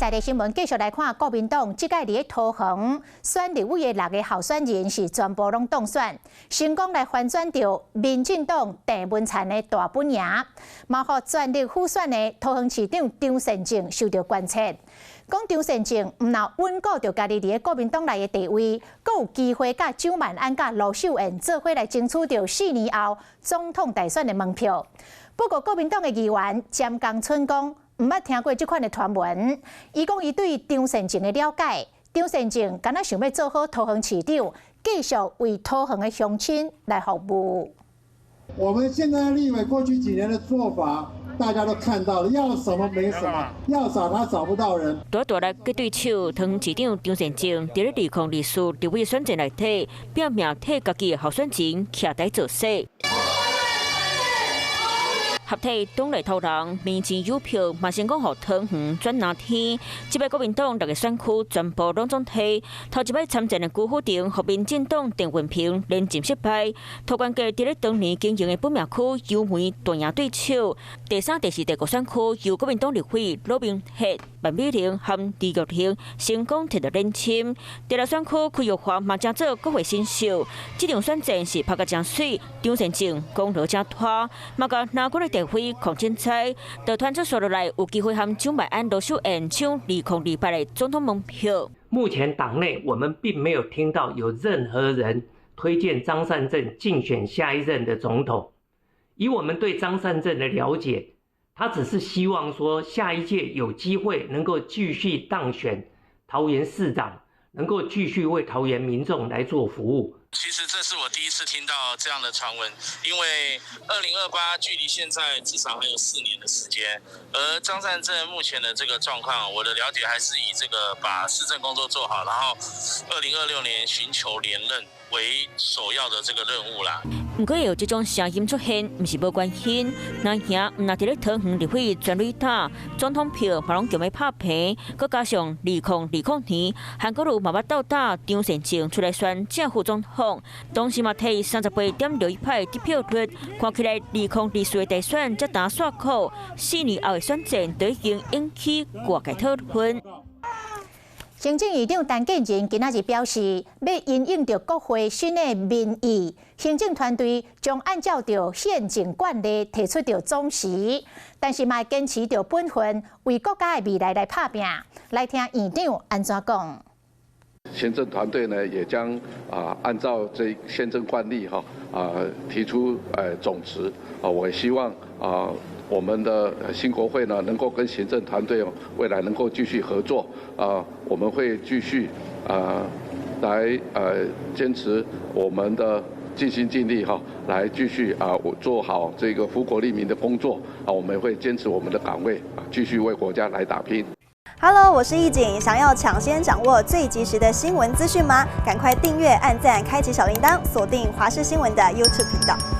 在地新聞繼續來看，國民黨這屆佇咧桃園選立委的六个候選人是全部攏當選，成功來翻轉著民進黨鄭文燦的大本營，嘛予全力輔選的桃園市長張善政受著關切。講張善政毋但穩固著家己佇咧國民黨內的地位，閣有機會佮蔣萬安佮盧秀燕做伙來爭取著4年後總統大選的門票。不過國民黨的議員詹江春講，毋捌聽過這款的傳聞。伊講伊對張善政的了解，張善政敢若想欲做好桃園市長，繼續為桃園的鄉親來服務。我們現在立委過去幾年的做法，大家都看到了，要什麼沒什麼，要找他找不到人。大大力嘅對手，桃園市長張善政，佇咧2024立委選戰內底，拼命替家己的候選人徛台造勢。合體黨內頭人，民前有票，嘛成功予桃園轉藍天。這擺國民黨六个選區全部攏總提，頭一擺參戰的辜富婷，予民進黨鄭運鵬連戰失敗。桃園籍佇咧當年經營的本命區尤梅大贏對手。第三、第四、第五選區由國民黨立委呂明哲、萬美玲和李玉玲成功摕著連勝。第六選區柯玉華嘛成做國會新秀。這場選戰是拍甲誠媠，張善政功勞誠大，嘛共藍軍的地位擴展開，就傳出紲落來有機會和蔣萬安、盧秀燕搶2028的總統門票。目前黨內我們並沒有聽到有任何人推薦張善政競選下一任的總統。以我們對張善政的了解，他只是希望說下一屆有機會能夠繼續當選桃園市長，能夠繼續為桃園民眾來做服務。其實這是我第一次聽到這樣的傳聞，因為2028距離現在至少還有4年的時間，而張善政目前的這個狀況，我的了解還是以這個把市政工作做好，然後2026年尋求連任為首要的這個任務啦。毋過有這種聲音出現，毋是無關係。若贏毋若佇咧桃園立委全壘打，總統票嘛攏強欲拍平，閣加上2020年韓國瑜嘛捌鬥膽張善政出來選正副總統，當時嘛提38.61%得票率，看起來2024的大選這焦煞苦，4年後的選戰就已經引起外界討論。行政院長陳建仁今仔日表示，欲因應著國會新的民意，行政團隊將按照著憲政慣例提出著總辭，但是嘛會堅持著本分，為國家的未來來拍拚。來聽院長按怎講。行政團隊呢，也將按照這憲政慣例哈提出總辭啊，我也希望我們的新國會呢，能夠跟行政團隊未來能夠繼續合作啊，我們會繼續來堅持我們的盡心盡力哈，來繼續做好這個福國利民的工作啊，我們會堅持我們的崗位啊，繼續為國家來打拼。 Hello，我是易景，想要搶先掌握最及時的新聞資訊嗎？趕快訂閱、按讚、開啟小鈴鐺，鎖定華視新聞的 YouTube 頻道。